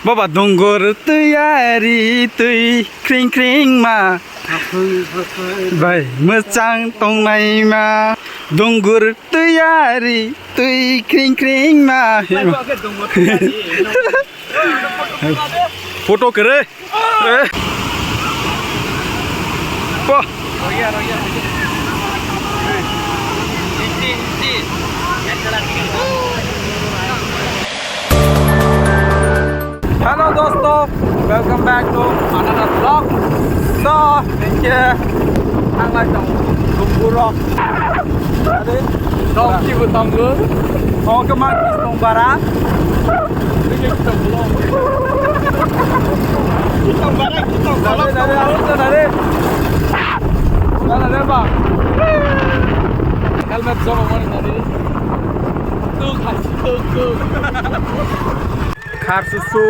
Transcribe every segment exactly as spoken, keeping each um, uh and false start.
Baba dungur twi ari twi kring kring ma. Bai mwchang tongnai ma. Dungur twi ari twi kring kring ma. Photo kere. Eh. Wah. Hello dosto, welcome back to another vlog. So, thank you. Ang lai tong, Gumburok. Ade, tong kibu tong lu. Oh, kemang tong bara. Tong bara, tong bara. Dale, dale, dale, dale. Dale, dale, ba. Helmet jogo mani dale. Tuk, tuk, tuk. Khar susu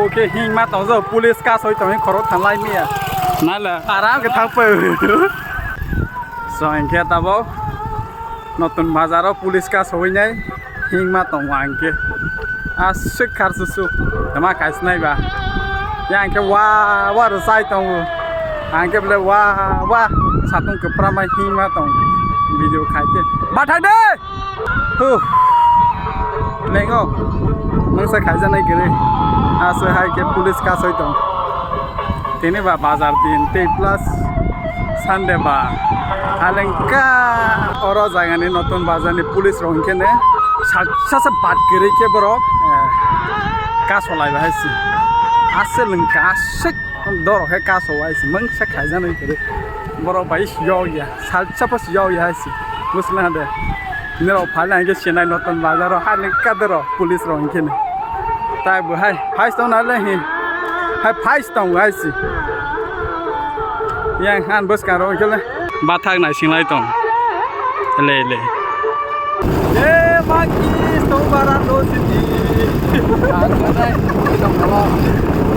khe hingma tongjago, police kasoi tongwi khoro thanglai mia. Nala. Aram khe thang pui. So, hinkhe tabok Notun Bazaro police kasoi nai hingma tongo ang khe. Aswk khar susu. Tama kaisnai ba. Yang khe wa wa rwchai tongo. Ang khe bole wa wa satung kwpra mai hingma tong. Video khai khe. Bathai de! Huh. Lengo. Mangsa khaijaknai kwrwi. Aswk hai khe police kasoi tong. Tini ba bazar din tei plus Sunday ba. Halengka oro jagani Notun Bazarni police rok hinkhe ne salsa sa bat kwrwi khe borok, eh, kasolai ba hai se. Aswk lengka aswk. Doro khe kaso wai se mangsa khaijaknai kwrwi. Borok bai yokya, salsa pho yokya hai se. Bwswk na de. Nirok phalna hinkhe sinai Notun Bazaro hai ni kadero police rok hinkhe ne. Tai bo hai phai tong na le hi. Hai phai tong hai se. Yang han bwskang rok hinkhe le. Bathak nai singlai tong. Le le. Eh, monkey, tong bara do siki.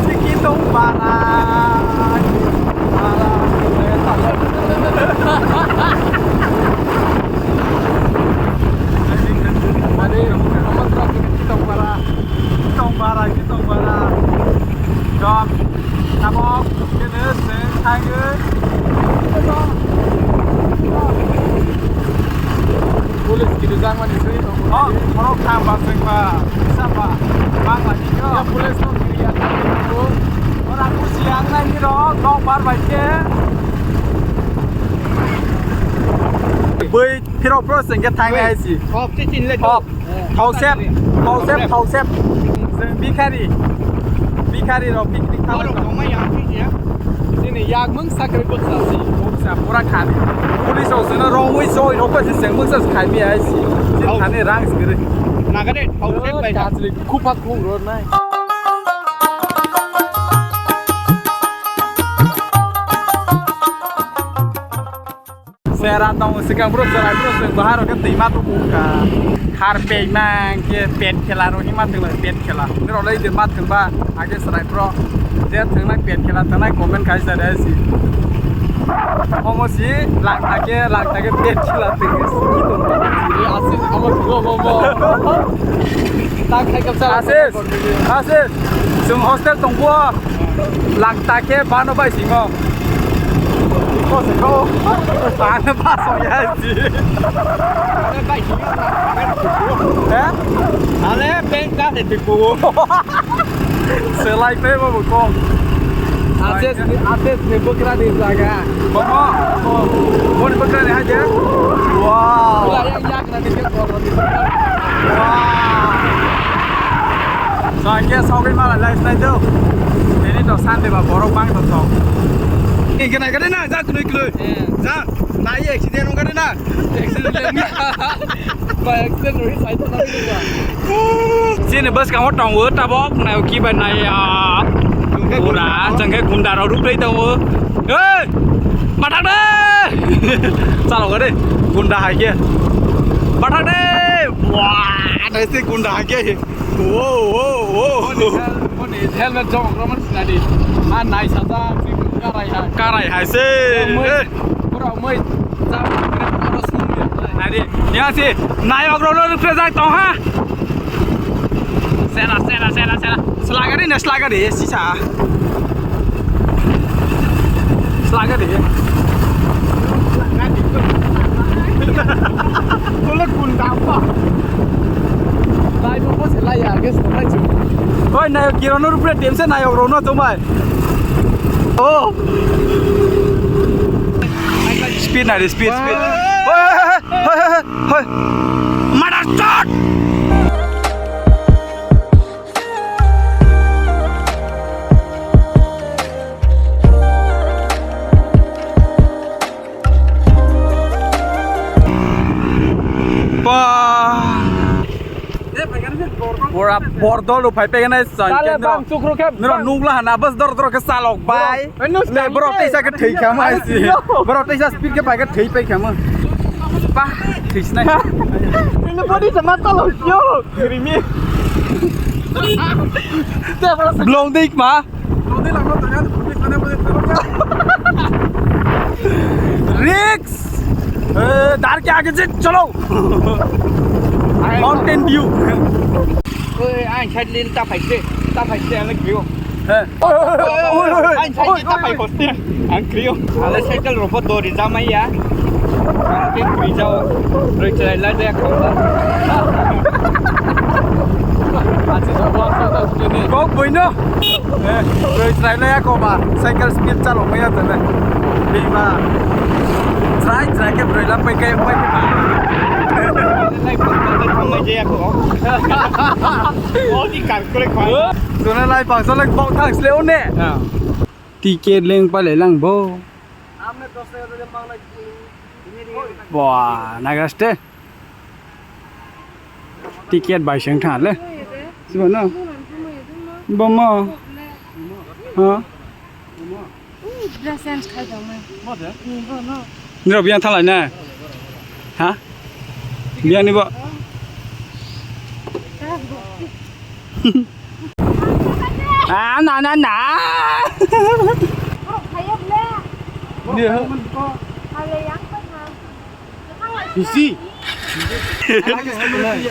Siki tong bara. Tong bara, tong bara. Jom. Tabok, kene seng thayo. Police kiri jangmani sui tongo. Oh, borok thang ba seng ba, saba, bangla ni yo. Ya police no kiri ya thang tongo. Ora kusi ang nai ni ro, nok bar bai ke. Bui, phirok pro seng ke thang nai si. Off, chitin le. Off. Thausep, thausep, thausep. Chwng bikhari, bikhari rok picnic thangma tong. Tongma yang phi ya. Chini yak mung sakri buksa si. Buksa pura khani. Police rok chwngno romwi soi rok pasi chwng buksa khai mi ai si. Chini thani rang sikri. Nagade thausep bai. Kachri khupak khung ror nai. Sera tong sikang bro, sera bro, seng bahar ke tima tu buka. Har pe mang ke pet khela ro hima tengla pet khela. Ni ro lai de mat keng ba, age sera bro. Je tengna pet khela tengna comment khai sa dai si. Omo si lang ta ke, lang ta ke pet khela teng si ki tong ba. Ye asin amo go mo mo. Ta khai kap sa. Asis, asis. Sung hostel tong bo. Lang ta khe bano bai singo. Ko se ko. Bano ba so ya ji. He? Ale peng ka se tu ko. Selai pe bo ko. Ases ni, ases ni bukra ni jaga. Mama. Mon bukra ni haja. Wow. Pula yang yak na ni ke ko ni. Wow. So, ang khe sogwi mala lai sinai do. Nini to Sunday ba borok bang to thok. Ingkhe nai gari na, ja kunui kunui. Eh. Ja, nai accident wng gari na. Accident le wngya. Ba accident wngwi sai to na ba. Chini bwskango tongo tabok, nai ki ba nai, ah, pura, chwng khe gunda rok ruk tei tongo. Hey! Bathak de! Chalo gari, gunda hai khe. Bathak de! Wah, nai se gunda hai khe. Wo, wo, wo. Helmet jom rok man sinadi. Ha nai sajak, karai hai. Karai hai se. Mui, eh. Pura mui, jam, pura sumya. Nadi, ya si, nai ok rok rok ruk tei jak tong ha. Sela, sela, sela, sela. Slagari na slagari, sisa. Slagari. Tole kun dapa. Lai mo se lai ya, guys, mo lai chu. Oi, nayok kiron rupre temse nayok rono tomai. Oh. Speed na, speed, speed. Hoi, hoi, hoi, hoi, hoi. Mother shot! Ba. Pura bordol rok phai pegana. Dale bang chukru khe nero bang. Nukla hana bas dor dor khe salok bai. Oi, nus le bro tei sa khe thei khama ai si. Bro tei sa speed khe pai khe thei pai khama. Pa thei sinai. Ini body sama talo yo. Rimi. Blong dik ma. Risk! Eh, dar ke aage se chalo. Mountain Dew. Oi, ang side lane ta phai se, ta phai se, ang krio. He. Oi, oi, oi, oi, oi, oi. Ang side lane ta phai hoste, ang krio. Ale cycle robot dori jamai ya. Ang krio jao. Roi chalai la de ko. Kok boino. Eh, roi chwrai lai ako ba, cycle speed chalo maya tele. Bima. Chwrai chwrai ke roi lam pai kai pai ba. Lai pai pai thang mai je ako. Oh, di kar kore koi. Tuna lai bangsa lai bok thang sle one. Ticket leng pa le lang bo. Bo, nagas te. Ticket bai seng tha le. Sibo no. Bo mo. Ha? Dress change khai dong mai. Ni bo no. Niro biang thalai na. Ha? Biang ni bo. Ah, na, na, na. Ni ha? Bisi.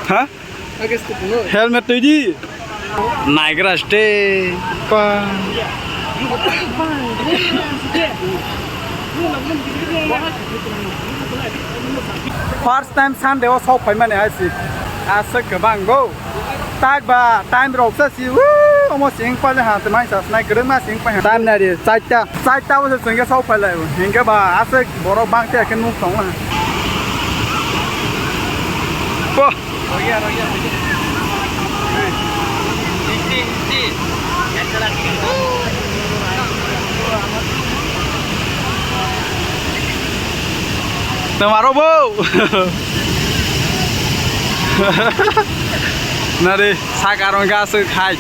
Ha? Helmet twi di. Naigra ste. Pa. First time Sunday o sok phaimani hai si. Aswk kwbang go. Tak ba time rok sa si. Woo, omo sing pale ha, te mai sa snai kwrwng ma sing pa ha. Time nari, chaita. Chaita bose chwngkhe sok phailai o. Hinkhe ba aswk borok bangte khe nuk tongla. Po. Twmaro bo. Nari saka rong ga aswk hai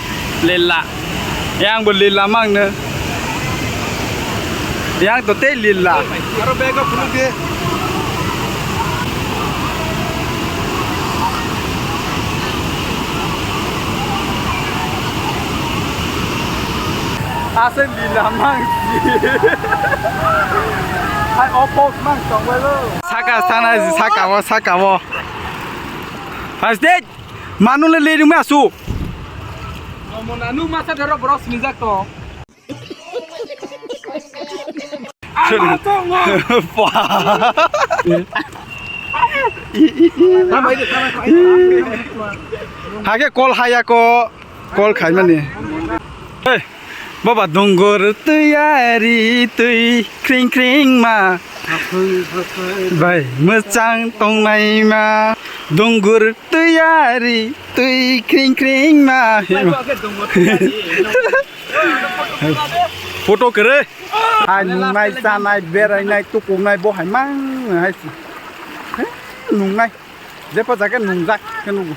lila. Yang bo lila mangno. Yang to tei lila. Aro bag o phunuk di. Aswk lila mang si. Hai opos mang tongbailo. Saka sana saka o saka o. Hai stage. Manu le le ruma su. Omo na nu masa dero bro sinijak to. Hake kol haya ko, kol khaimani. Hey, baba dungur twi ari twi kring kring ma. Bai mwchang tongnai ma. Dungur twi ari twi kring kring ma. Photo kwrwi. Hai nungnai, chanai, berainai, tukuknai, bo hai mang hai si. He, nungnai. Jepa jaga nungjak khe nugo.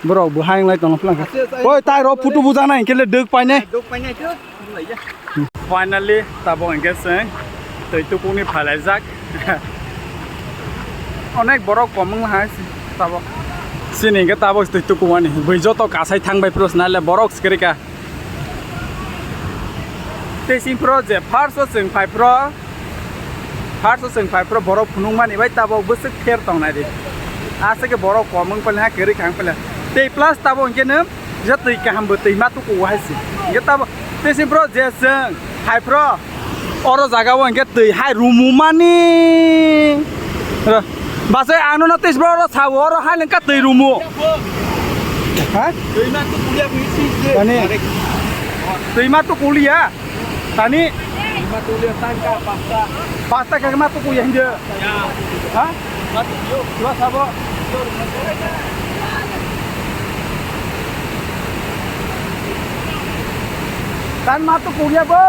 Borok bo hai wnglai tongo phlang kha. Oi, tai rok photo bujaknai hwnkhe le dwk painai. Finally, tabok hwnkhe chwng twi tukukni phailaijak. Onek borok kom wng hai tabok. Chini hwnkhe tabok twi tukuk ani. Bui joto kasai thang bai phuru swnai le borok se kwrwi kha. Tei sing phuru je first o chwng phai phuru, first o chwng phai phuru borok phunukmani bai tabok bwswk pher tongnai di. Aswk khe borok kom wng pale ha kwrwi kha wng pale. Tei plus tabo hwnkhe no je twi kaham bo twi ma tuku hai se. Hwnkhe tabo tei se bro je chwng hai phro oro jaga o hwnkhe twi hai rumu mani. Ro. Basai ano no tei se bro oro sao oro hai lengka twi rumu. Ha? Twi ma tuku liya. Ani. Twi ma tuku liya. Tani? Pasta khe ma tuku ya hinjo. Ha? Dua sabo. Tan ma tuku ya bo.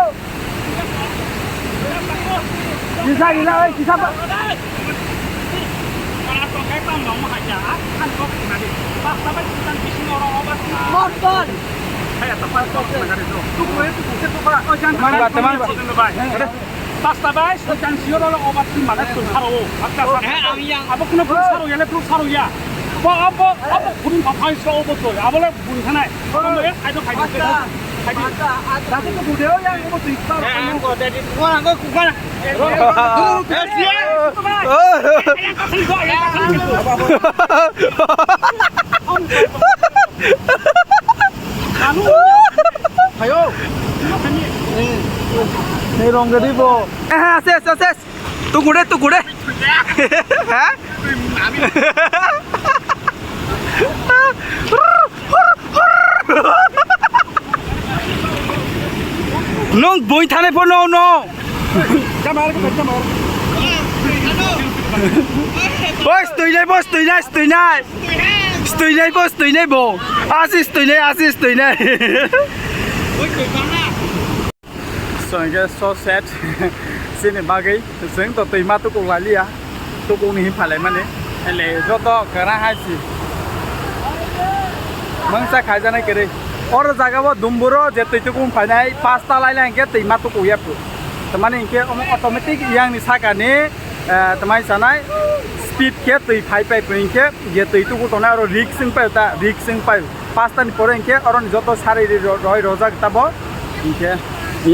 Kisa gila oi kisa ba. Bor bor. Teman ba, teman ba. Pasta bai, so jang sio rolo obat ti mana tu saro. Abo kuno pun saro ya, le pun saro ya. Bo abo abo pun papai so obo to. Abo le pun thanai. Abo le khai do khai do. Khai do. Dati to bude o yang obo tu saro. Ang ko dati ko ang ko kuka. Hayo. Ni rong gadi bo. Eh, ses, ses, ses. Tuku de, tuku de. Ha? Nung boi thane po no, no. Boy, stoi nai, boy, stoi nai, stoi nai. Stoi nai bo, stoi nai bo. Asi stoi nai, asi stoi nai. So, hingke so sad. Sini bagwi, chwng to twi ma tukuk laliya. Tukuk ni hin phalai mani. Ele joto kwrang hai si. Mangsa khaijanai kwrwi. Oro jaga o dumburo je twi tukuk phainai, pasta laila hingke twi ma tukuk ya phu. Tamani hingke omo automatic yang ni saka ni Eh, tamai sanai speed khe twi phai pai pring khe je twi tuku tongnai oro risk wng pai ta, risk wng pai. Pasta ni pore hingkhe oro ni joto sari ri ro-, roi rojak tabo hingkhe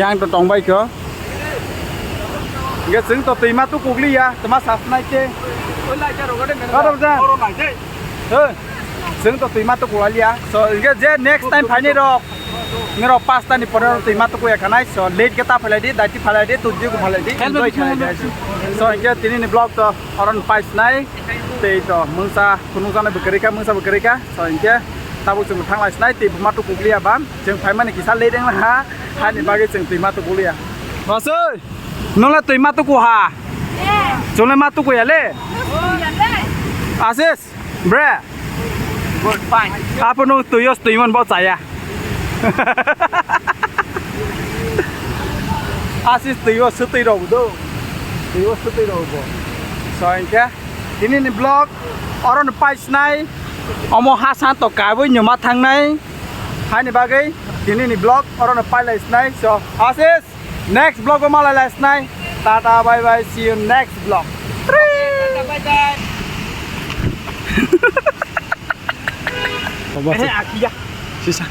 yang to tong bai kho. Hingkhe chwng to twi ma tukuk liya, tama sasnai khe. Oro jang. He, chwng to twi ma tukuk liya. So, hingkhe je next time phaini rok. Nirok pasta ni pore twi ma tukuya khanai, so late khe ta phalai di, daiti phalai di, tuji ko phalai di, enjoy khanai di. So hingke tini ni vlog to oron pai sinai, tei to mungsa kunung jana bwkari ka, mungsa bwkari ka. So hingke tabuk chwng thang lai sinai, tei buma tukuk liya ban, chwng phai mani kisa late wng ha, hani bagwi chwng twi ma tukuk liya. Masoi, nole twi ma tuku ha? Chwng le ma tukuya le? Asis. Bre. Good, fine. Apo nwng twi o swtwi mon bo chaya. Asis twi o swtwi rok do. Twi o swtwi rok bo. So, hingke tini ni vlog oro no pai sinai. Omo ha sa to kabui nyuma thangnai. Haini bagwi tini ni vlog oro no pai lai sinai. So, Asis. Next vlog o malai lai sinai. Tata, bye bye, see you next vlog. Bye bye. Eh, akiya. Sisa.